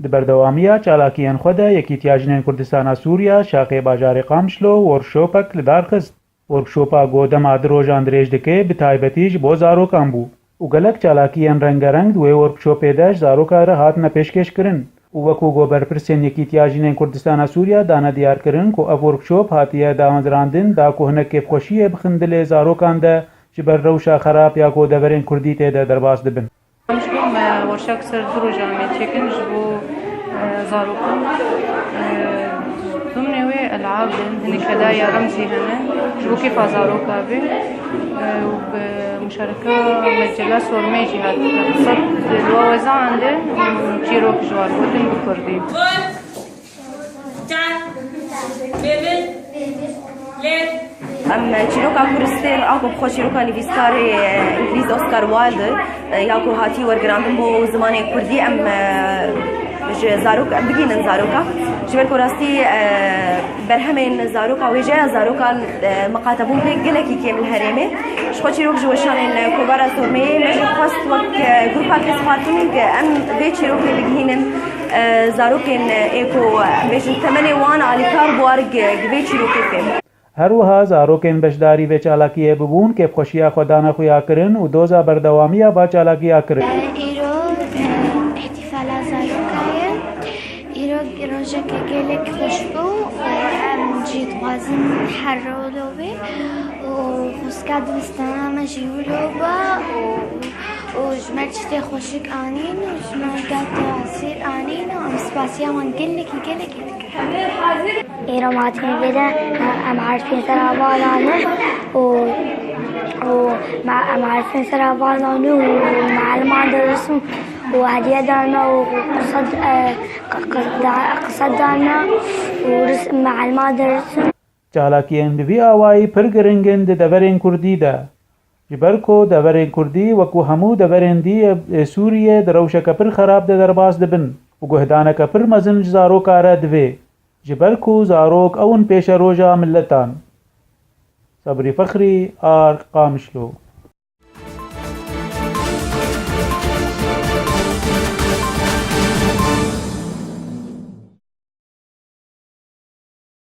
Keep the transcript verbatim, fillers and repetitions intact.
Di berdewamiya çalakiyên xwe de Yekîtiya Jinên Kurdistana Sûriya şaxê bajarê Qamişlo workshopek li dar xist. Workshopa ku dema du rojan dirêj dike, bi taybetî ji bo zarokan bû û gelek çalakiyên rengereng di wê workshopê de ji zarokan re hatine pêşkêşkirin û wekû ku berpirsên Yekîtiya Jinên Kurdistana Sûriya dane diyarkirin ku ev workshop hatiye damezrandin da ku hinek kêfxweşiyê bixin dilê zarokan de ji ber rewşa xerab ya ku deverên kurdî tê de derbas dibin. Em ji bo me workshop ser du roja me çêkin ji bo, e, zarokan. E, Dimnê wê elab in, hinek hedaya remzî hene, ji bo kêfa zaroka be. E, û bi muşareka mecela Sormê jî hat qisand li wa wezan de û çîrok ji wan gotin bi kurdî. Can, Bêbir, Lêr. Em çîroka ku ristên, a ku bi xwe çîroka nivîskarê, e, îngilîz Oscar Wilde, e, ya ku hatî wergerandin bo zimanê kurdî, em, e, ji zarok, em bigihînin zaroka. Ji ber ku rastî, e, berhemên zaroka, wêjeya zarokan, e, miqatebûn pê gelekî kêm li herêmê. Ji xwe çîrok ji weşanên, e, Kovara Sormeyê me jî xwest wek, e, grûpa Kespartûn ke em vê çîrokê bigihînin, e, zarokên, e, ê ku, e, em bêjin temenê wan alîkar bû, ar gi, gi vê çîrokê tê. Her wiha zarokên beşdarî vê çalakiyê bibûn, kêfxweşiya xwe dane xuyakirin û doza berdewamiya va çalakiya kirin. Îro, e, îhtîfala zaroka ye. Îro rojeke gelek xweş bû û em jî dixwazin her rolo be û xwezka dibistana me jî wilo ba û, û ji me tiştê xweşik anîn û ji me gato asîr anîn û em spasiya wan gelekî, gelekî dikin. Îro me hatine vê de, em arifên ser heval dane û, û me, em arifên ser heval dane û mealiman ders û hediye dane û qisa, e, q-, q-, da-, qisa dane û ris-, mealiman ders. Çalakiyên bi vî awayî pir giring in di deverên kurdî de. Ji ber ku deverên kurdî wekû hemû deverên dî yê Sûriyê di rewşeke pir xerab de derbas dibin û guhdaneke pir mezin ji zaroka re divê. Ji ber ku zarok ew in pêşeroja miletan. Sebrî Fexrî, Ark, Qamişlo.